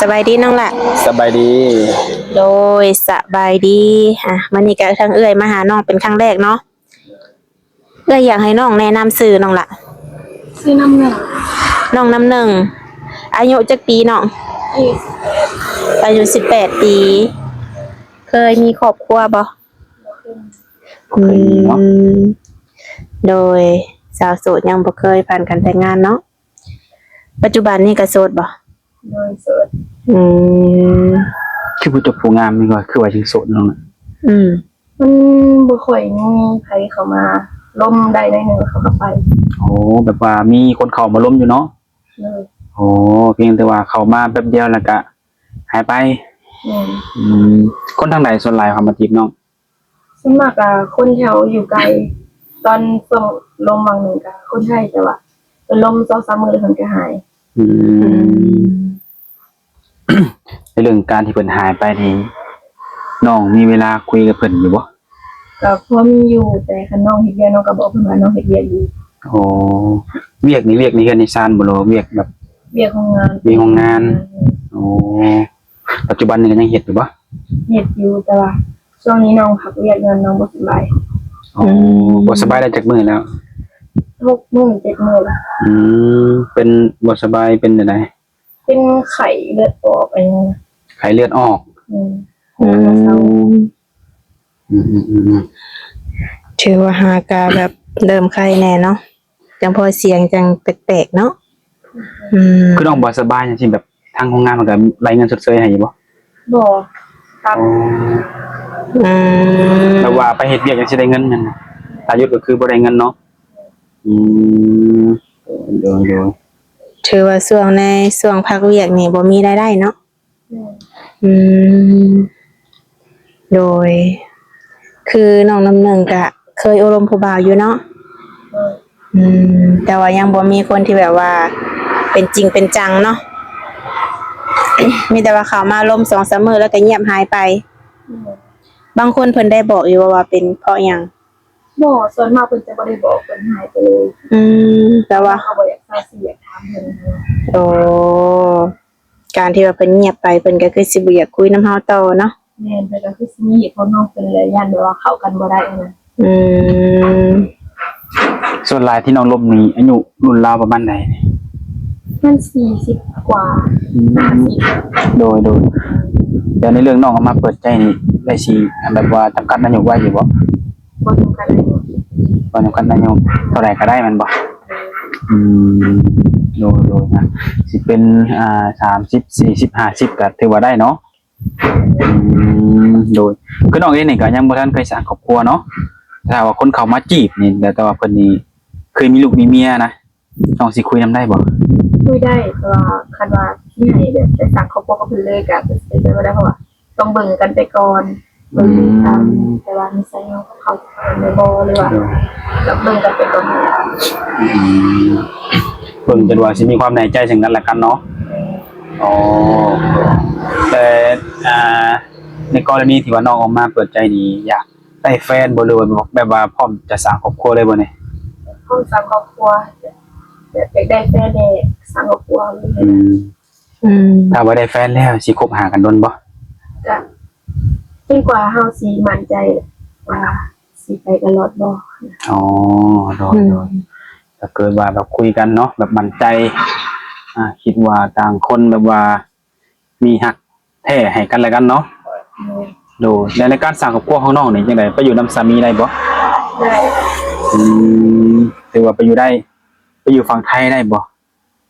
ສະບາຍດີນ້ອງຫຼ້າ. ສະບາຍດີ. ໂດຍ ສະບາຍດີ. ອ່າ ມື້ນີ້ກະທາງເອື້ອຍມາຫານ້ອງເປັນຄັ້ງແລກເນາະ. ເອື້ອຍຢາກໃຫ້ນ້ອງແນະນຳຊື່ນ້ອງຫຼ້າ. ຊື່ນ້ຳໜຶ່ງ. ນ້ອງນ້ຳໜຶ່ງ. ອາຍຸຈັກປີນ້ອງ? ອາຍຸສິບແປດ. ອາຍຸສິບແປດປີ. ເຄີຍມີຄອບຄົວບໍ່? ບໍ່ເຄີຍ. ອືມ ບໍ່ເຄີຍມີເນາະ. ໂດຍ ສາວໂສດຍັງບໍ່ເຄີຍຜ່ານການແຕ່ງງານເນາະ. ປັດຈຸບັນນີ້ກະໂສດບໍ່? ໂດຍ ໂສດ. ອືມ ຄືຜູ້ຈົບຜູ້ງາມນີ້ກໍຄືວ່າຍັງໂສດເນາະ. ອືມ ມັນບໍ່ຄ່ອຍມີໃຜເຂົ້າມາລົມໄດ້ໜ້ອຍໜຶ່ງ ເຂົາກໍໄປ. ໂອ້ ແບບວ່າມີຄົນເຂົ້າມາລົມຢູ່ເນາະ. ໂດຍ. ໂອ້ ພຽງແຕ່ວ່າເຂົ້າມາແປັບດຽວແລ້ວກະຫາຍໄປ. ແມ່ນ. ອືມ ຄົນທາງໃດສ່ວນຫຼາຍເຂົ້າມາຈີບນ້ອງ? ສ່ວນມາກກະຄົນແຖວຢູ່ໄກ. ຕອນຊ່ວງລົມຫວ່າງໜຶ່ງກະຄົນໄທ ແຕ່ວ່າເພິ່ນລົມສອງສາມມື້ແລ້ວເພິ່ນກະຫາຍ. ອືມ ອືມ ໃນເລື່ອງການທີ່ເພິ່ນຫາຍໄປນີ້ ນ້ອງມີເວລາຄຸຍກັບເພິ່ນຢູ່ບໍ່? ກະພໍມີຢູ່ ແຕ່ຄັນນ້ອງເຮັດວຽກ ນ້ອງກະບອກເພິ່ນວ່ານ້ອງເຮັດວຽກຢູ່. ໂອ້ ວຽກນີ້ ວຽກໃນເຮືອນໃນຊານບໍ່ ຫຼືວ່າວຽກແບບ ວຽກໂຮງງານ? ວຽກໂຮງງານ. ແມ່ນ. ໂອ້ ປັດຈຸບັນນີ້ກະຍັງເຮັດຢູ່ບໍ່? ເຮັດຢູ່ ແຕ່ວ່າຊ່ວງນີ້ນ້ອງພັກວຽກ ຍ້ອນນ້ອງບໍ່ສະບາຍ. ອໍ ອືມ ບໍ່ສະບາຍໄດ້ຈັກມື້ແລ້ວ? ຫົກມື້ເຈັດມື້ແລ້ວ. ອືມ ເປັນ ບໍ່ສະບາຍເປັນແນວໃດ? ເປັນໄຂ້ເລືອດອອກ ອັນນີ້ນະ. ໄຂ້ເລືອດອອກ. ອືມ ໂອ້ ຍັງບໍ່ເຊົາ. ອືມ ອືມ ອືມ ອືມ ຖືວ່າຫາກະແບບເລີ່ມໄຂ້ແດ່ເນາະ. ຈັ່ງພໍສຽງຈັ່ງແປກໆເນາະ. ອືມ ຄືນ້ອງບໍ່ສະບາຍຈັ່ງຊີ້ ແບບທາງໂຮງງານເພິ່ນກະໄລ່ເງິນຊົດເຊີຍໃຫ້ຢູ່ບໍ່? ບໍ່. ຕັດ. ອໍ ອືມ ແບບວ່າໄປເຮັດວຽກຈັ່ງຊິໄດ້ເງິນແມ່ນບໍ່? ຖ້າຢຸດກໍຄືບໍ່ໄດ້ເງິນເນາະ. ອືມ ໂດຍ ໂດຍ ໂດຍ. ຖືວ່າຊ່ວງ ໃນຊ່ວງພັກວຽກນີ້ບໍ່ມີລາຍໄດ້ເນາະ. ແມ່ນ. ອືມ ໂດຍ ຄືນ້ອງນ້ຳໜຶ່ງກະເຄີຍໂອ້ລົມຜູ້ບ່າວຢູ່ເນາະ. ໂດຍ. ອືມ ແຕ່ວ່າຍັງບໍ່ມີຄົນທີ່ແບບວ່າເປັນຈິງເປັນຈັງເນາະ. ມີແຕ່ວ່າເຂົ້າມາລົມສອງສາມມື້ແລ້ວກະງຽບຫາຍໄປ. ແມ່ນ. ບາງຄົນເພິ່ນໄດ້ບອກຢູ່ບໍ່ວ່າເປັນເພາະຫຍັງ? ບໍ່ ສ່ວນມາກເພິ່ນຈະບໍ່ໄດ້ບອກ ເພິ່ນຫາຍໄປເລີຍ. ອືມ ແຕ່ວ່າເຮົາບໍ່ຢາກເຊົາຊີ ຢາກຖາມເພິ່ນ. ໂອ້ ການທີ່ວ່າເພິ່ນງຽບໄປ ເພິ່ນກໍຄືຊິບໍ່ຢາກຄຸຍນຳເຮົາຕໍ່ເນາະ. ແມ່ນ ເພິ່ນກໍຄືຊິມີເຫດຜົນຂອງເພິ່ນແຫຼະ ຢ້ານແບບວ່າເຂົ້າກັນບໍ່ໄດ້ຫັ້ນນະ. ອືມ ສ່ວນຫຼາຍທີ່ນ້ອງລົມນີ້ ອາຍຸລຸ້ນລາວປະມານໃດ? ປະມານສີ່ສິບກວ່າ. ອືມ ຫ້າສິບ. ໂດຍ ໂດຍ. ແລ້ວໃນເລື່ອງນ້ອງເອົາມາເປີດໃຈນີ້ ໄດ້ຊິ ແບບວ່າຈຳກັດອາຍຸໄວ້ຢູ່ບໍ່? ບໍ່ຈຳກັດອາຍຸ. ບໍ່ຈຳກັດອາຍຸ ເທົ່າໃດກໍໄດ້ແມ່ນບໍ່? ອືມ ໂດຍ ໂດຍ ນະ ຊິເປັນ ອ່າ ສາມສິບ ສີ່ສິບ ຫ້າສິບ ກໍຖືວ່າໄດ້ເນາະ. ອືມ ໂດຍ ຄືນ້ອງເອງນີ້ກໍຍັງບໍ່ທັນເຄີຍສ້າງຄອບຄົວເນາະ. ຖ້າວ່າຄົນເຂົ້າມາຈີບນີ້ ແຕ່ວ່າເພິ່ນນີ້ເຄີຍມີລູກມີເມຍນະ ນ້ອງຊິຄຸຍນຳໄດ້ບໍ່? ຄຸຍໄດ້ ແຕ່ວ່າຄັນວ່າຊິໃຫ້ແບບໄປສ້າງຄອບຄົວກັບເພິ່ນເລີຍກໍເປັນໄປບໍ່ໄດ້ ເພາະວ່າຕ້ອງເບິ່ງກັນໄປກ່ອນ. ເບິ່ງ ອືມ ຕາມ ແຕ່ວ່ານິໄສເຮົາກັບເຂົາຊິເຂົ້າກັນໄດ້ບໍ່ ຫຼືວ່າ ໂດຍ ກໍເບິ່ງກັນໄປກ່ອນ. ອືມ ເບິ່ງຈົນວ່າຊິມີຄວາມແນ່ໃຈເຊິ່ງກັນແລະກັນເນາະ. ອໍ ແຕ່ ອ່າ ໃນກໍລະນີທີ່ວ່ານ້ອງອອກມາເປີດໃຈນີ້ ຢາກໄດ້ແຟນບໍ່ ຫຼືວ່າແບບວ່າພ້ອມຈະສ້າງຄອບຄົວເລີຍບໍ່ນີ້? ພ້ອມສ້າງຄອບຄົວ ແບບຢາກໄດ້ແຟນແດ່ ສ້າງຄອບຄົວ. ອືມ ອືມ ຖ້າວ່າໄດ້ແຟນແລ້ວຊິຄົບຫາກັນດົນບໍ່? ກະຈົນກວ່າເຮົາຊິໝັ້ນໃຈວ່າຊິໄປຕະຫຼອດບໍ່. ອໍ ໂດຍ ອືມ ໂດຍ. ຖ້າເກີດວ່າແບບຄຸຍກັນເນາະ ແບບໝັ້ນໃຈ ອ່າ ຄິດວ່າຕ່າງຄົນແບບວ່າມີຮັກແທ້ໃຫ້ກັນແລະກັນເນາະ. ໂດຍ ໂດຍ. ແລະໃນການສ້າງຄອບຄົວຂອງນ້ອງນີ້ຈັ່ງໃດ? ໄປຢູ່ນຳສາມີໄດ້ບໍ່? ໄດ້. ອືມ ຖືວ່າໄປຢູ່ໄດ້. ໄປຢູ່ຝັ່ງໄທໄດ້ບໍ່?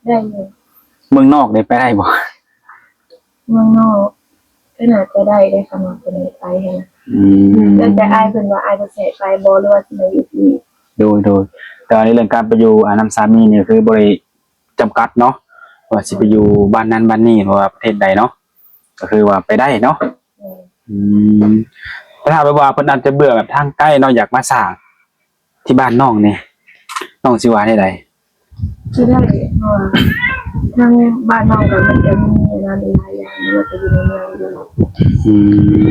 ໄດ້ຢູ່. ເມືອງນອກນີ້ໄປໄດ້ບໍ່? ເມືອງນອກກໍໜ້າຈະໄດ້ເດ້ ຄັນວ່າເພິ່ນໃຫ້ໄປຫັ້ນນະ. ອືມ ແລ້ວແຕ່ອ້າຍເພິ່ນວ່າ ອ້າຍເພິ່ນຊິໃຫ້ໄປບໍ່ ຫຼືວ່າຊິມາຢູ່ພີ້. ໂດຍ ໂດຍ. ແຕ່ວ່າໃນເລື່ອງການໄປຢູ່ ອ່າ ນຳສາມີນີ້ ຄືບໍ່ໄດ້ຈຳກັດເນາະ ວ່າຊິໄປຢູ່ບ້ານນັ້ນບ້ານນີ້ ຫຼືວ່າປະເທດໃດເນາະ ກໍຄືວ່າໄປໄດ້ເນາະ. ແມ່ນ. ອືມ ແຕ່ຖ້າແບບວ່າເພິ່ນອາດຈະເບື່ອແບບທາງໄກເນາະ ຢາກມາສ້າງ ທີ່ບ້ານນ້ອງນີ້ ນ້ອງຊິວ່າແນວໃດ? ຊິໄດ້ ເພາະວ່າທາງບ້ານນ້ອງກໍມັນຈະມີງານຫຼາຍຢ່າງ ແລ້ວກໍຢູ່ໃນເມືອງຢູ່. ອື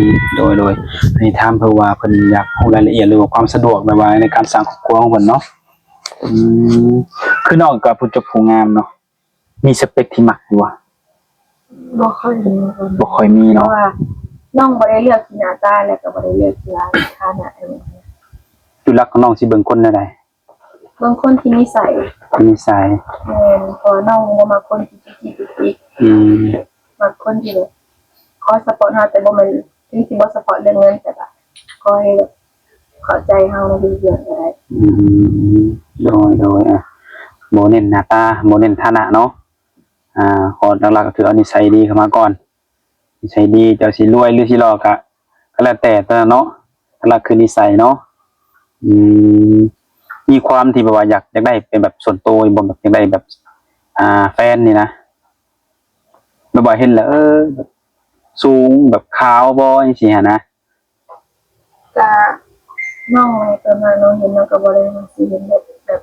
ມ ໂດຍ ໂດຍ. ອັນນີ້ຖາມເພື່ອວ່າເພິ່ນຢາກຮູ້ລາຍລະອຽດ ຫຼືວ່າຄວາມສະດວກ ແບບວ່າໃນການສ້າງຄອບຄົວຂອງເພິ່ນເນາະ. ອືມ ຄືນ້ອງກໍຜູ້ຈົບຜູ້ງາມເນາະ ມີສະເປັກທີ່ມັກຢູ່ບໍ່? ບໍ່ຄ່ອຍມີ ບໍ່ຄ່ອຍມີເນາະ ເພາະວ່ານ້ອງບໍ່ໄດ້ເລືອກທີ່ໜ້າຕາ ແລ້ວກໍບໍ່ໄດ້ເລືອກທີ່ວ່າຖານະ ເອີ ຈຸດຫຼັກຂອງນ້ອງຊິເບິ່ງຄົນແນວໃດ? ເບິ່ງຄົນທີ່ນິໄສ ທີ່ນິໄສ ແມ່ນ ເພາະວ່ານ້ອງບໍ່ມັກຄົນທີ່ຈິກຈິກຈິກຈິກ ອືມ ມັກຄົນທີ່ແບບຄອຍຊັບພອດເຮົາ ແຕ່ບໍ່ແມ່ນ ເຖິງຊິບໍ່ຊັບພອດເລື່ອງເງິນ ແຕ່ວ່າຂໍໃຫ້ແບບເຂົ້າໃຈເຮົາໃນທຸກເລື່ອງກໍໄດ້ ອືມ ໂດຍ ໂດຍ ອ່າ ບໍ່ເນັ້ນໜ້າຕາ ບໍ່ເນັ້ນຖານະເນາະ ອ່າ ຂໍ້ຫຼັກໆກໍຄືເອົານິໄສດີເຂົ້າມາກ່ອນ ນິໄສດີ ເຈົ້າຊິລວຍຫຼືຊິຫຼໍ່ກະ ກໍແລ້ວແຕ່ຕົວນັ້ນເນາະ ຫຼັກໆຄືນິໄສເນາະ ອືມ ມີຄວາມທີ່ແບບວ່າຢາກ ຢາກໄດ້ເປັນແບບສ່ວນໂຕຢູ່ບໍ່ ແບບຢາກໄດ້ແບບ ອ່າ ແຟນນີ້ນະ ແບບວ່າເຫັນແລ້ວ ເອີ ແບບສູງ ແບບຂາວບໍ່ ຈັ່ງຊີ້ຫັ້ນນະ? ກະນ້ອງ ຕອນນັ້ນນ້ອງເຫັນ ນ້ອງກໍບໍ່ໄດ້ວ່າຊິເຫັນແບບ ແບບ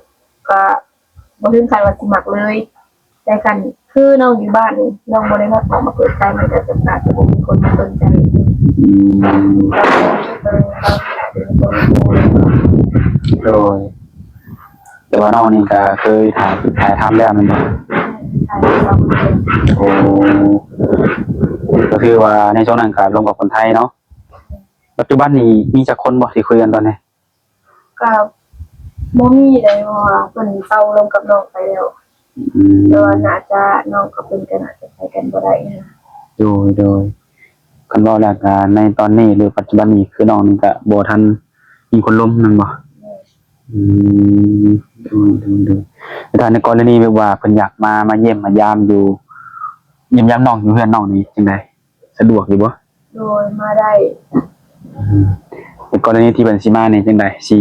ກະບໍ່ເຖິງຂັ້ນວ່າຊິມັກເລີຍ ແຕ່ຄັນຄືນ້ອງຢູ່ບ້ານນີ້ ນ້ອງບໍ່ໄດ້ຮັບອອກມາເປີດໃຈ ມັນກໍຈະ ອາດຈະບໍ່ມີຄົນມາສົນໃຈ ອືມ ເບິ່ງ ເບິ່ງ ເບິ່ງ ໂດຍ ແຕ່ວ່ານ້ອງນີ້ກໍເຄີຍຖ່າຍ ຖ່າຍທຳແລ້ວແມ່ນບໍ່? ແມ່ນ ຖ່າຍທຳແລ້ວ ໂອ້ ກໍຄືວ່າໃນຊ່ວງນັ້ນກໍລົມກັບຄົນໄທເນາະ? ປັດຈຸບັນນີ້ມີຈັກຄົນບໍ່ທີ່ຄຸຍກັນຕອນນີ້? ກໍບໍ່ມີເດ້ ເພາະວ່າເພິ່ນເຊົາລົມກັບນ້ອງໄປແລ້ວ ອືມ ແຕ່ວ່າໜ້າຈະ ນ້ອງກັບເພິ່ນກໍໜ້າຈະໄປກັນບໍ່ໄດ້ນະ ໂດຍ ໂດຍ ຄັນເວົ້າແລ້ວກໍໃນຕອນນີ້ ຫຼື ປັດຈຸບັນນີ້ ຄືນ້ອງນີ້ກໍບໍ່ທັນມີຄົນລົມແມ່ນບໍ່? ແມ່ນ ອືມ ໂດຍ ໂດຍ ໂດຍ ແຕ່ຖ້າໃນກໍລະນີແບບວ່າເພິ່ນຢາກມາ ມາຢ້ຽມມາຢາມຢູ່ ຢ້ຽມຢາມນ້ອງຢູ່ເຮືອນນ້ອງນີ້ຈັ່ງໃດ? ສະດວກຢູ່ບໍ່? ໂດຍ ມາໄດ້ ອືມ ໃນກໍລະນີທີ່ເພິ່ນຊິມານີ້ຈັ່ງໃດ? ຊິ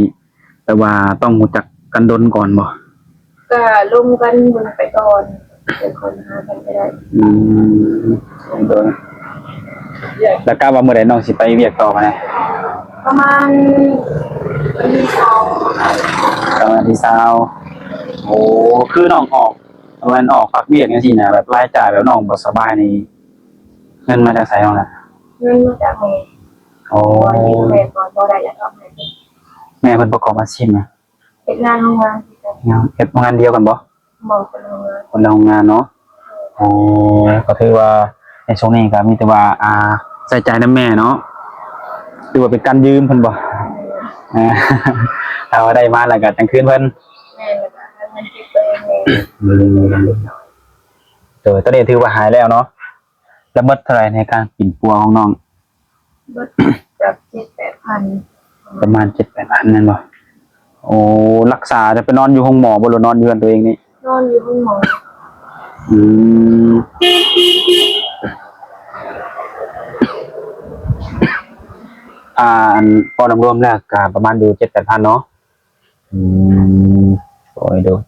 ແບບວ່າຕ້ອງຮູ້ຈັກກັນດົນກ່ອນບໍ່? ກະລົມກັນເບິ່ງໄປກ່ອນ ຈັ່ງຄ່ອຍມາຫາກັນກໍໄດ້ ອືມ ໂດຍ ແລ້ວກະວ່າມື້ໃດນ້ອງຊິໄປວຽກຕໍ່ຫັ້ນນະ? ປະມານວັນທີຊາວ ປະມານວັນທີຊາວ ໂອ້ ຄືນ້ອງອອກ ແມ່ນອອກພັກວຽກຈັ່ງຊີ້ນະ ແບບລາຍຈ່າຍແບບນ້ອງບໍ່ສະບາຍນີ້ ເງິນມາຈາກໃສນ້ອງລະ? ເງິນມາຈາກແມ່ ໂອ້ ເພາະວ່າຢູ່ແມ່ກໍບໍ່ໄດ້ຢາກເອົາໃຫ້ ແມ່ເພິ່ນປະກອບອາຊີບຫຍັງ? ເຮັດງານໂຮງງານຄືກັນ ເຮັດໂຮງງານດຽວກັນບໍ່? ບໍ່ ຄົນລະໂຮງງານ ຄົນລະໂຮງງານເນາະ ໂອ້ ກໍຖືວ່າໃນຊ່ວງນີ້ກໍມີແຕ່ວ່າ ອ່າ ໃຊ້ຈ່າຍນຳແມ່ເນາະ ຖືວ່າເປັນການຢືມເພິ່ນບໍ່? ແມ່ນ ອ່າ ຖ້າວ່າໄດ້ມາແລ້ວກໍຈັ່ງຄືນເພິ່ນ ແມ່ນ ແລ້ວກໍຫາເງິນເກັບຕົວເອງແດ່ ອືມ ໂດຍ ຕອນນີ້ຖືວ່າຫາຍແລ້ວເນາະ ແລ້ວເບິດເທົ່າໃດໃນການປິ່ນປົວຂອງນ້ອງ? ເບິດຈັກເຈັດແປດພັນ ປະມານເຈັດແປດພັນແມ່ນບໍ່? ໂອ້ ລັກສາຈະໄປນອນຢູ່ໂຮງໝໍບໍ່ ຫຼືນອນຢູ່ເຮືອນຕົວເອງນີ້? ນອນຢູ່ໂຮງໝໍ ອືມ ອ່າ ອັນ ເວົ້າລວມໆແລ້ວກະປະມານຢູ່ເຈັດແປດພັນເນາະ ອືມ ໂດຍ ໂດຍ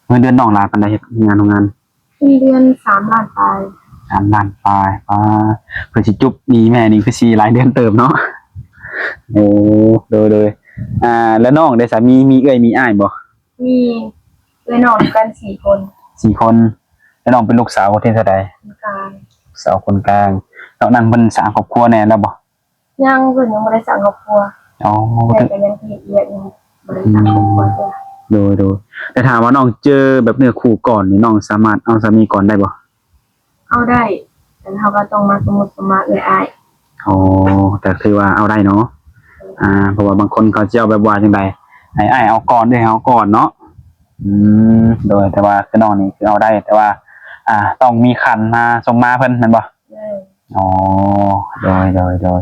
ເງິນເດືອນນ້ອງຫຼາຍປານໃດ ເຮັດງານໂຮງງານ? ເງິນເດືອນສາມລ້ານປາຍ ສາມລ້ານປາຍ ປາ ເພື່ອຊິຈຸບໜີ້ແມ່ນີ້ຄືຊິຫຼາຍເດືອນເຕີບເນາະ ໂອ້ ໂດຍ ໂດຍ ອ່າ ແລ້ວນ້ອງເດ ສາມີ ມີເອື້ອຍມີອ້າຍບໍ່? ມີ ເອື້ອຍນ້ອງນຳກັນສີ່ຄົນ ສີ່ຄົນ ແລ້ວນ້ອງເປັນລູກສາວຄົນທີເທົ່າໃດ? ຄົນກາງ ສາວຄົນກາງ ນອກນັ້ນເພິ່ນສ້າງຄອບຄົວແດ່ແລ້ວບໍ່? ຍັງ ເພິ່ນຍັງບໍ່ໄດ້ສ້າງຄອບຄົວ ອໍ ແຕ່ກໍຍັງເຮັດວຽກຢູ່ ບໍ່ໄດ້ສ້າງຄອບຄົວເທື່ອ ອືມ ໂດຍ ໂດຍ ແຕ່ຖ້າວ່ານ້ອງເຈີແບບເນື້ອຄູ່ກ່ອນນີ້ ນ້ອງສາມາດເອົາສາມີກ່ອນໄດ້ບໍ່? ເອົາໄດ້ ແຕ່ເຮົາກໍຕ້ອງມາສົມມຸດສົມມາເອື້ອຍອ້າຍ ອໍ ແຕ່ຖືວ່າເອົາໄດ້ເນາະ ອ່າ ເພາະວ່າບາງຄົນເຂົາເຈົ້າແບບວ່າຈັ່ງໃດ ໃຫ້ອ້າຍເອົາກ່ອນ ເອື້ອຍເອົາກ່ອນເນາະ ອືມ ໂດຍ ແຕ່ວ່າຄືນ້ອງນີ້ຄືເອົາໄດ້ ແຕ່ວ່າ ອ່າ ຕ້ອງມີຂັນມາສົມມາເພິ່ນແມ່ນບໍ່? ອໍ ໂດຍ ໂດຍ ໂດຍ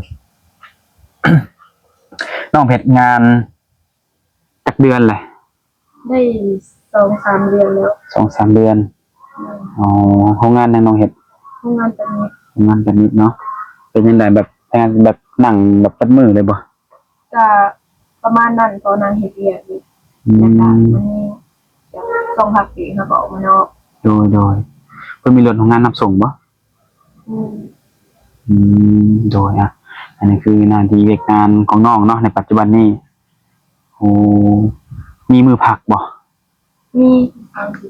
ນ້ອງເຮັດງານຈັກເດືອນແຫຼະ? ໄດ້ສອງສາມເດືອນແລ້ວ ສອງສາມເດືອນ ແມ່ນ ອໍ ໂຮງງານຫຍັງນ້ອງເຮັດ? ໂຮງງານແປດມິດ ໂຮງງານແປດມິດເນາະ ເປັນຈັ່ງໃດ ແບບ ເຮັດງານແບບນັ່ງແບບເບິດມື້ເລີຍບໍ່? ກະປະມານນັ້ນ ຕອນນັ້ນເຮັດວຽກຢູ່ ອືມ ແລ້ວກະມັນມີແບບຊ່ວງພັກເບຣກ ເຮົາກໍອອກມານອກ ໂດຍ ໂດຍ ເພິ່ນມີລົດໂຮງງານຮັບສົ່ງບໍ່? ອືມ ອືມ ໂດຍ ອ່ະ ອັນນີ້ຄືໜ້າທີ່ວຽກງານຂອງນ້ອງເນາະ ໃນປັດຈຸບັນນີ້ ໂອ້ ມີມື້ພັກບໍ່? ມີ ບາງທີ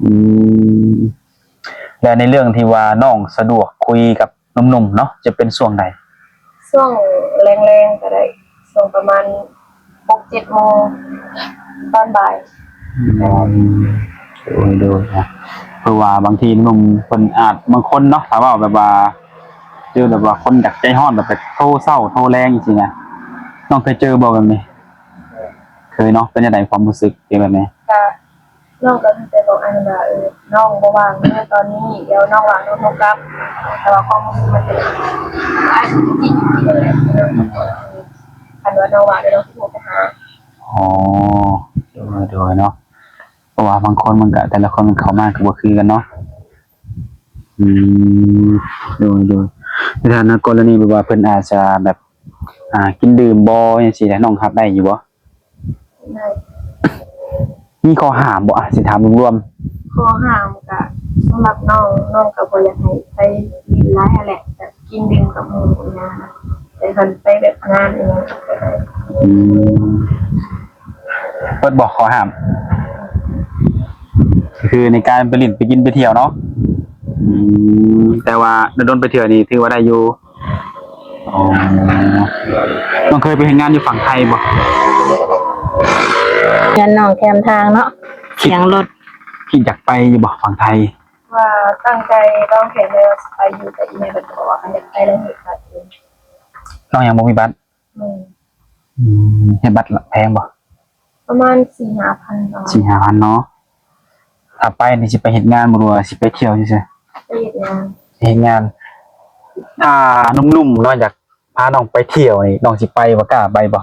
ອືມ ແລະ ໃນເລື່ອງທີ່ວ່ານ້ອງສະດວກຄຸຍກັບໜຸ່ມໆເນາະ ຈະເປັນຊ່ວງໃດ? ຊ່ວງແລງໆກໍໄດ້ ຊ່ວງປະມານຫົກເຈັດໂມງຕອນບ່າຍ ອືມ ໂດຍ ໂດຍ ອ່ະ ເພາະວ່າບາງທີໜຸ່ມເພິ່ນອາດ ບາງຄົນເນາະ ຖ້າເວົ້າແບບວ່າ ເຈີແບບວ່າຄົນຢາກໃຈຮ້ອນ ແບບໄປໂທເຊົ້າໂທແລງຈັ່ງຊີ້ນະ ນ້ອງເຄີຍເຈີບໍ່ແບບນີ້? ເຄີຍເນາະ. ເປັນຈັ່ງໃດຄວາມຮູ້ສຶກທີ່ແບບນີ້? ກະ ນ້ອງກໍມີແຕ່ບອກອ້າຍນັ້ນວ່າ ເອີ ນ້ອງບໍ່ວ່າງເດີຕອນນີ້ ດຽວນ້ອງວ່າງນ້ອງໂທກັບ. ແຕ່ວ່າຄວາມຮູ້ສຶກມັນເປັນອ້າຍຄົນຈິງໆນັ້ນແຫຼະ ຄັນວ່ານ້ອງວ່າງດຽວນ້ອງຊິໂທໄປຫາ. ອໍ ໂດຍໆ ເນາະ ເພາະວ່າບາງຄົນມັນກະ ແຕ່ລະຄົນມັນເຂົ້າມາກໍບໍ່ຄືກັນເນາະ. ອືມ ໂດຍໆ ໃນຖານະກໍລະນີແບບວ່າເພິ່ນອາດຈະແບບ ອ່າ ກິນດື່ມບໍ່ ຈັ່ງຊີ້ນະ ນ້ອງຮັບໄດ້ຢູ່ບໍ່? ໄດ້. ມີຂໍ້ຫ້າມບໍ່? ອາ ຊິຖາມລວມໆ. ຂໍ້ຫ້າມກະສຳລັບນ້ອງ ນ້ອງກະບໍ່ຢາກໃຫ້ໄປຫຼິ້ນຫຼາຍຫັ້ນແຫຼະ ແບບກິນດື່ມກັບໝູ່ອີຫຍັງນະ ແຕ່ຄັນໄປແບບງານອີຫຍັງກະໄດ້. ອືມ ເບິດບໍ່ຂໍ້ຫ້າມ? ກໍຄືໃນການໄປຫຼິ້ນໄປກິນໄປທ່ຽວເນາະ. ອືມ ແຕ່ວ່າດົນໆໄປເທື່ອນີ້ຖືວ່າໄດ້ຢູ່. ອໍ ນ້ອງເຄີຍໄປເຮັດງານຢູ່ຝັ່ງໄທບໍ່? ເຮືອນນ້ອງແຄມທາງເນາະ ສຽງລົດ. ຄິດຢາກໄປຢູ່ບໍ່ຝັ່ງໄທ? ວ່າຕັ້ງໃຈວາງແຜນໄວ້ວ່າຊິໄປຢູ່ ແຕ່ອີ່ແມ່ເພິ່ນກໍບອກວ່າຄັນຢາກໄປແລ້ວເຮັດບັດເອງ. ນ້ອງຍັງບໍ່ມີບັດ? ແມ່ນ. ອືມ ເຮັດບັດແພງບໍ່? ປະມານສີ່ຫ້າພັນເນາະ. ສີ່ຫ້າພັນເນາະ. ຖ້າໄປນີ້ຊິໄປເຮັດງານບໍ່ ຫຼືວ່າຊິໄປທ່ຽວຊື່ໆ? ໄປເຮັດງານ. ເຮັດງານ. ຖ້າໜຸ່ມໆເນາະ ຢາກພານ້ອງໄປທ່ຽວນີ້ ນ້ອງຊິໄປບໍ່? ກ້າໄປບໍ່?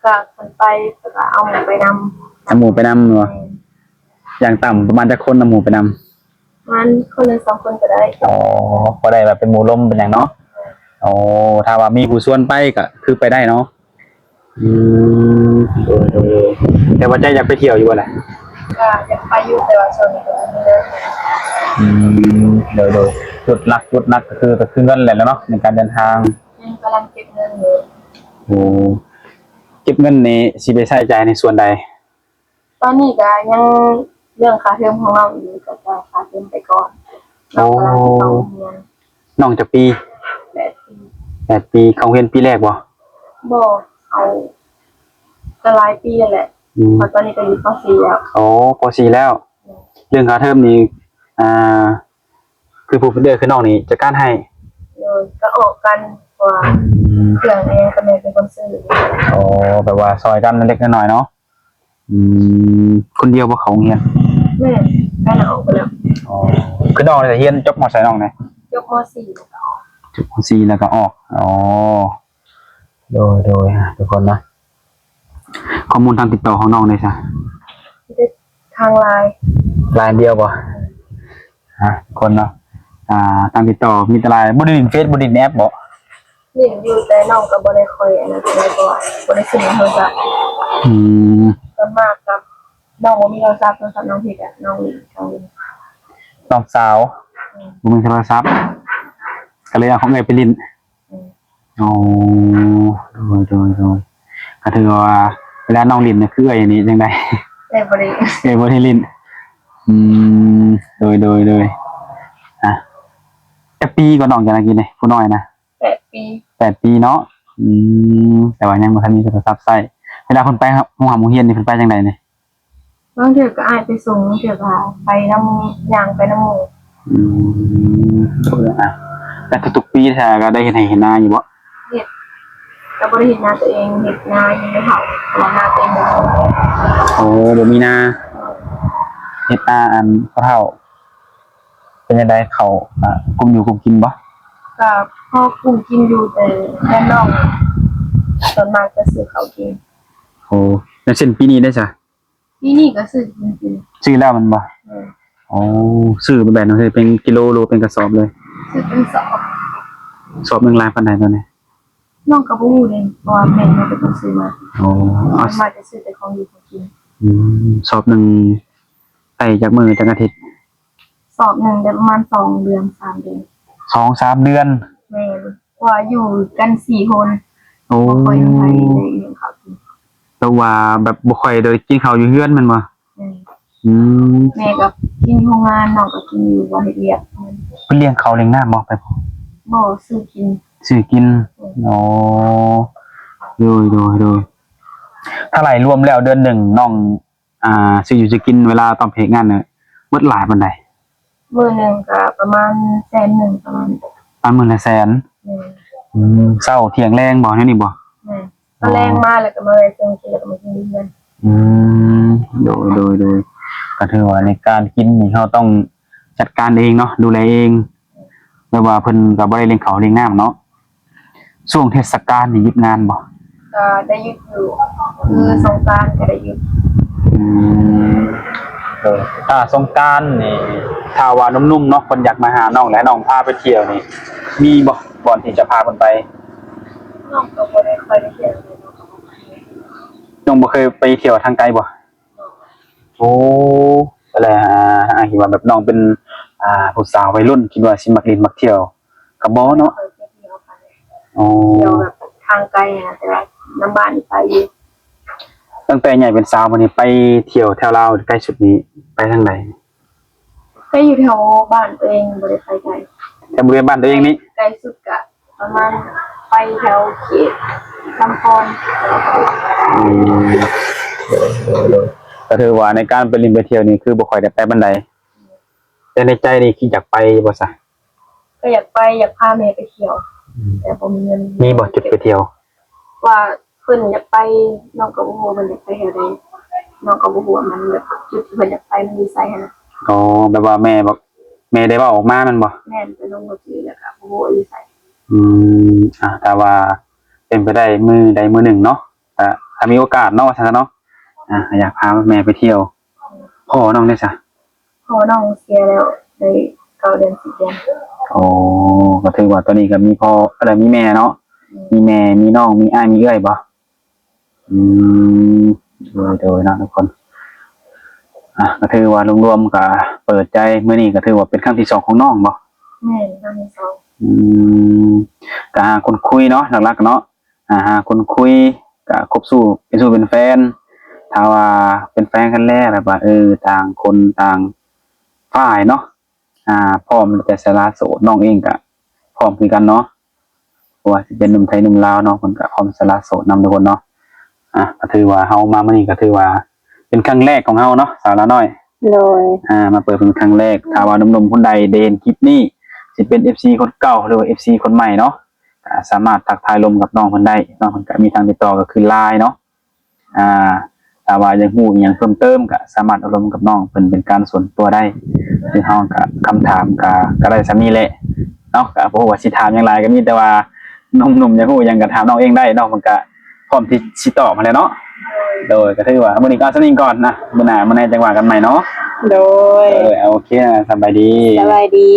ກະຄັນໄປ ແລ້ວກະເອົາໝູ່ໄປນຳ. ເອົາໝູ່ໄປນຳແມ່ນບໍ່? ແມ່ນ. ຢ່າງຕ່ຳປະມານຈັກຄົນນຳໝູ່ໄປນຳ? ປະມານຄົນລະສອງຄົນກໍໄດ້. ອໍ ພໍໄດ້ແບບເປັນໝູ່ລົມເປັນຫຍັງເນາະ. ແມ່ນ. ອໍ ຖ້າວ່າມີຜູ້ຊວນໄປກໍຄືໄປໄດ້ເນາະ. ອືມ ໂດຍໆ ແຕ່ວ່າໃຈຢາກໄປທ່ຽວຢູ່ບໍ່ລະ? ກໍຢາກໄປຢູ່ ແຕ່ວ່າຊ່ວງນີ້ກໍບໍ່ມີເງິນ. ອືມ ໂດຍໆ ຈຸດຫຼັກ ຈຸດຫຼັກກໍຄື ກໍຄືເງິນແຫຼະເນາະ ໃນການເດີນທາງ. ຍັງກຳລັງເກັບເງິນຢູ່. ໂອ້ ເກັບເງິນນີ້ຊິໄປໃຊ້ຈ່າຍໃນສ່ວນໃດ? ຕອນນີ້ກໍຍັງເລື່ອງຄ່າເທີມຂອງນ້ອງອີກ ກໍຈ່າຍຄ່າເທີມໄປກ່ອນ. ໂອ້ ນ້ອງກຳລັງເຂົ້າໂຮງຮຽນ. ນ້ອງຈັກປີ? ແປດປີ. ແປດປີ. ເຂົ້າໂຮງຮຽນປີແລກບໍ່? ບໍ່ ເຂົ້າກໍຫຼາຍປີແລ້ວແຫຼະ. ອືມ ເພາະຕອນນີ້ກໍຢູ່ ປໍສີ່ ແລ້ວ. ອໍ ປໍສີ່ ແລ້ວ. ແມ່ນ. ເລື່ອງຄ່າເທີມນີ້ ອ່າ ຄືຜູ້ເປັນເອື້ອຍຄືນ້ອງນີ້ຈັດການໃຫ້? ໂດຍ ກໍອອກກັນ ເພາະວ່າ ອືມ ເຄື່ອງອີ່ຫຍັງກໍແມ່ເປັນຄົນຊື້. ອໍ ແບບວ່າຊ່ອຍກັນເລັກໆນ້ອຍໆເນາະ. ອືມ ຄົນດຽວບໍ່ເຂົ້າໂຮງຮຽນ? ແມ່ນ ແມ່ນອອກໄປແລ້ວ. ອໍ ຄືນ້ອງນີ້ຮຽນຈົບ ມໍໃດ ນ້ອງນີ້? ຈົບ ມໍສີ່ ແລ້ວກໍອອກ. ຈົບ ມໍສີ່ ແລ້ວກໍອອກ. ອໍ ໂດຍໆ ອາ ທຸກຄົນນະ ຂໍ້ມູນທາງຕິດຕໍ່ຂອງນ້ອງເດຊະ? ມີແຕ່ທາງ LINE. LINE ດຽວບໍ່? ອາ ທຸກຄົນເນາະ ອາ ທາງຕິດຕໍ່ມີແຕ່ LINE. ບໍ່ໄດ້ຫຼິ້ນເຟສ ບໍ່ໄດ້ຫຼິ້ນແອັບບໍ່? ຫຼິ້ນຢູ່ ແຕ່ນ້ອງກໍບໍ່ໄດ້ຄ່ອຍອັນນັ້ນປານໃດ ເພາະວ່າບໍ່ໄດ້ຊື້ໂທລະສັບ. ອືມ ສ່ວນມາກກໍນ້ອງບໍ່ມີໂທລະສັບ ໂທລະສັບນ້ອງພິກອະ ນ້ອງຫຼິ້ນ ນ້ອງຫຼິ້ນ ນ້ອງສາວ ອືມ ບໍ່ມີໂທລະສັບ ກໍເລີຍເອົາຂອງເອື້ອຍໄປຫຼິ້ນ. ອືມ ອໍ ໂດຍໆໆ ກໍຖືວ່າເວລານ້ອງຫຼິ້ນນະ ຄືເອື້ອຍນີ້ຈັ່ງໃດ? ເອື້ອຍບໍ່ໄດ້ ເອື້ອຍບໍ່ໄດ້ຫຼິ້ນ. ອືມ ໂດຍໆໆ ອາ ຈັກປີກໍນ້ອງ ຈັກນັກກິນນີ້ ຜູ້ນ້ອຍນະ? ແປດປີ. ແປດປີເນາະ. ອືມ ແຕ່ວ່າຍັງບໍ່ທັນມີໂທລະສັບໃຊ້. ເວລາເພິ່ນໄປໂຮງຮ່ຳໂຮງຮຽນນີ້ ເພິ່ນໄປຈັ່ງໃດນີ້? ບາງເທື່ອກໍອ້າຍໄປສົ່ງ ບາງເທື່ອກໍໄປນຳ ຍ່າງໄປນຳໝູ່. ອືມ ແລ້ວທຸກໆປີຊະ ກໍໄດ້ເຮັດໄຮ່ເຮັດນາຢູ່ບໍ່? ເຮັດ ກໍບໍ່ໄດ້ເຮັດນາຕົວເອງ ເຮັດນາຢູ່ນຳເຂົາ ເພາະວ່ານາຕົວເອງບໍ່ມີ. ໂອ້ ບໍ່ມີນາ ເຮັດນາອັນພໍ່ເຖົ້າ. ເປັນຈັ່ງໃດ ເຂົ້າ ອາ ກຸ້ມຢູ່ກຸ້ມກິນບໍ່? ກໍພໍກຸ້ມກິນຢູ່ ແຕ່ແມ່ນ້ອງສ່ວນມາກຈະຊື້ເຂົ້າກິນ. ໂອ້ ຢ່າງເຊັ່ນປີນີ້ເດ້ຊະ? ປີນີ້ກໍຊື້ກິນ ຊື້ແລ້ວແມ່ນບໍ່? ແມ່ນ. ໂອ້ ຊື້ແບບນັ້ນເປັນກິໂລ ຫຼືວ່າເປັນກະສອບເລີຍ? ຊື້ເປັນສອບ. ສອບໜຶ່ງຫຼາຍປານໃດຕອນນີ້? ນ້ອງກໍບໍ່ຮູ້ເດ້ ເພາະວ່າແມ່ນ້ອງເປັນຄົນຊື້ມາ. ໂອ້ ສ່ວນມາກຈະຊື້ແຕ່ຂອງຢູ່ຂອງກິນ. ອືມ ສອບໜຶ່ງໄດ້ຈັກມື້ ຈັກອາທິດ? ສອບໜຶ່ງໄດ້ປະມານສອງເດືອນ ສາມເດືອນ. ສອງສາມເດືອນ? ແມ່ນ ເພາະວ່າຢູ່ກັນສີ່ຄົນ. ໂອ້ ບໍ່ຄ່ອຍມີໃຜໄດ້ຫຍັງເຂົ້າກິນ. ແປວ່າແບບບໍ່ຄ່ອຍໄດ້ກິນເຂົ້າຢູ່ເຮືອນແມ່ນບໍ່? ແມ່ນ. ອືມ ແມ່ກໍກິນຢູ່ໂຮງງານ ນ້ອງກໍກິນຢູ່ບ່ອນເຮັດວຽກ. ເພິ່ນລ້ຽງເຂົ້າລ້ຽງນ້ຳບໍ່? ໄປ ບໍ່ ຊື້ກິນ. ຊື້ກິນ. ແມ່ນ. ອໍ ໂດຍໆໆ ຖ້າໄລ່ລວມແລ້ວເດືອນໜຶ່ງນ້ອງ ອ່າ ຊື້ຢູ່ຊື້ກິນ ເວລາຕ້ອງໄປເຮັດງານນະ ປ ໝົດຫຼາຍປານໃດ? ມື້ໜຶ່ງກໍປະມານແສນໜຶ່ງ ປະມານ ປະມານມື້ລະແສນ. ແມ່ນ. ອືມ ເຊົ້າທ່ຽງແລງບໍ່ ແນວນີ້ບໍ່? ແມ່ນ. ອໍ ຕອນແລງມາແລ້ວກໍມາແວ່ເຊິ່ງກິນ ແລ້ວກໍມາກິນຢູ່ເຮືອນ. ອືມ ໂດຍ ໂດຍ ໂດຍ ກໍຖືວ່າໃນການກິນນີ້ເຮົາຕ້ອງຈັດການເອງເນາະ ດູແລເອງ ແບບວ່າເພິ່ນກໍບໍ່ໄດ້ລ້ຽງເຂົ້າລ້ຽງນ້ຳເນາະ. ຊ່ວງເທດສະການນີ້ຢຸດງານບໍ່? ກໍໄດ້ຢຸດຢູ່ ຄືສົງການກໍໄດ້ຢຸດ. ອືມ ເອີ ຖ້າສົງການນີ້ ຖ້າວ່າໜຸ່ມໆເນາະ ເພິ່ນຢາກມາຫານ້ອງ ແລະ ໃຫ້ນ້ອງພາໄປທ່ຽວນີ້ ມີບໍ່ບ່ອນທີ່ຈະພາເພິ່ນໄປ? ນ້ອງກໍບໍ່ໄດ້ຄ່ອຍໄປທ່ຽວ ນ້ອງບໍ່ເຄີຍໄປທ່ຽວທາງໄກບໍ່? ໂອ້ ແລ້ວ ອ່າ ຄິດວ່າແບບນ້ອງເປັນ ອ່າ ຜູ້ສາວໄວລຸ້ນ ຄິດວ່າຊິມັກຫຼິ້ນມັກທ່ຽວ ກໍບໍ່ເນາະ. ບໍ່ຄ່ອຍໄປທ່ຽວປານໃດ. ອໍ ທ່ຽວແບບທາງໄກນະ ແຕ່ວ່ານຳບ້ານນີ້ໄປຢູ່. ຕັ້ງແຕ່ໃຫຍ່ເປັນສາວມານີ້ ໄປທ່ຽວແຖວລາວໃກ້ສຸດນີ້ໄປທາງໃດ? ໄປຢູ່ແຖວບ້ານຕົວເອງ ບໍ່ໄດ້ໄປໄກ. ແຖວບໍລິເວນບ້ານຕົວເອງນີ້? ໄກສຸດກະປະມານໄປແຖວເຂດລຳພອນ. ອືມ ໂດຍ ໂດຍ ໂດຍ ກໍຖືວ່າໃນການໄປຫຼິ້ນໄປທ່ຽວນີ້ ຄືບໍ່ຄ່ອຍໄດ້ໄປປານໃດ ແຕ່ໃນໃຈນີ້ຄິດຢາກໄປບໍ່ຊະ? ກໍຢາກໄປ ຢາກພາແມ່ໄປທ່ຽວ. ອືມ ແຕ່ບໍ່ມີເງິນ. ມີບໍ່ຈຸດໄປທ່ຽວ? ວ່າເພິ່ນຢາກໄປ ນ້ອງກໍບໍ່ຮູ້ວ່າເພິ່ນຢາກໄປແຖວໃດ ນ້ອງກໍບໍ່ຮູ້ວ່າມັນແບບຈຸດທີ່ເພິ່ນຢາກໄປມັນຢູ່ໃສຫັ້ນນະ. ອໍ ແບບວ່າແມ່ບອກ ແມ່ໄດ້ເວົ້າອອກມາແມ່ນບໍ່? ແມ່ນ ໄປລົງບັນທຶກແລ້ວກໍບໍ່ຮູ້ວ່າຢູ່ໃສ. ອືມ ອ່າ ຖ້າວ່າເປັນໄປໄດ້ມື້ໃດມື້ໜຶ່ງເນາະ ຖ້າ ຖ້າມີໂອກາດເນາະ ວ່າຊັ້ນເນາະ ອ່າ ຢາກພາແມ່ໄປທ່ຽວ. ພໍ່ນ້ອງເດຊະ? ພໍ່ນ້ອງເສຍແລ້ວໄດ້ເກົ້າເດືອນ ສິບເດືອນ. ໂອ້ ກໍຖືວ່າຕອນນີ້ກໍມີພໍ່ ແລ້ວມີແມ່ເນາະ. ອືມ ມີແມ່ ມີນ້ອງ ມີອ້າຍ ມີເອື້ອຍບໍ່? ອືມ ໂດຍ ໂດຍເນາະທຸກຄົນ. ອ່າ ກໍຖືວ່າລວມໆ ກໍເປີດໃຈ ມື້ນີ້ກໍຖືວ່າເປັນຄັ້ງທີສອງຂອງນ້ອງບໍ່? ແມ່ນ ຄັ້ງທີສອງ. ອືມ ກໍຫາຄົນຄຸຍເນາະ ຫຼັກໆເນາະ. ອ່າ ຫາຄົນຄຸຍ ກະຄົບຊູ້ ເປັນຊູ້ເປັນແຟນ. ຖ້າວ່າເປັນແຟນກັນແລ້ວ ແບບວ່າ ເອີ ຕ່າງຄົນຕ່າງຝ່າຍເນາະ ອ່າ ພ້ອມທີ່ຈະສະຫຼະໂສດ. ນ້ອງເອງກະພ້ອມຄືກັນເນາະ ບໍ່ວ່າຊິເປັນໜຸ່ມໄທໜຸ່ມລາວເນາະ ເພິ່ນກະພ້ອມສະຫຼະໂສດນຳທຸກຄົນເນາະ. ອ່າ ກະຖືວ່າເຮົາມາມື້ນີ້ກະຖືວ່າເປັນຄັ້ງແລກຂອງເຮົາເນາະ ສາວລານ້ອຍ. ໂດຍ. ອ່າ ມາເປີດເປັນຄັ້ງແລກ. ຖ້າວ່າໜຸ່ມໆຄົນໃດໄດ້ເຫັນຄລິບນີ້ ຊິເປັນເອັຟຊີຄົນເກົ່າ ຫຼືວ່າເອັຟຊີຄົນໃໝ່ເນາະ ກໍສາມາດທັກທາຍລົມກັບນ້ອງເພິ່ນໄດ້. ນ້ອງເພິ່ນກໍມີທາງຕິດຕໍ່ກໍຄື LINE ເນາະ. ອ່າ ຖ້າວ່າຢາກຮູ້ອີ່ຫຍັງເພີ່ມເຕີມ ກໍສາມາດລົມກັບນ້ອງເພິ່ນເປັນການສ່ວນຕົວໄດ້. ຄືເຮົາກໍ ຄຳຖາມກໍ ກໍໄດ້ສ່ຳນີ້ແຫຼະເນາະ. ກໍບໍ່ຮູ້ວ່າຊິຖາມຫຍັງຫຼາຍ ກໍມີແຕ່ວ່າໜຸ່ມໆຢາກຮູ້ຫຍັງກໍຖາມນ້ອງເອງໄດ້. ນ້ອງເພິ່ນກໍພ້ອມທີ່ຊິຕອບຫັ້ນແຫຼະເນາະ. ໂດຍ ກໍຖືວ່າມື້ນີ້ກໍເອົາສ່ຳນີ້ກ່ອນນະ. ມື້ໜ້າ ມື້ໃນຈັ່ງວ່າກັນໃໝ່ເນາະ. ໂດຍ. ເອີ ໂອເຄ ສະບາຍດີ. ສະບາຍດີ.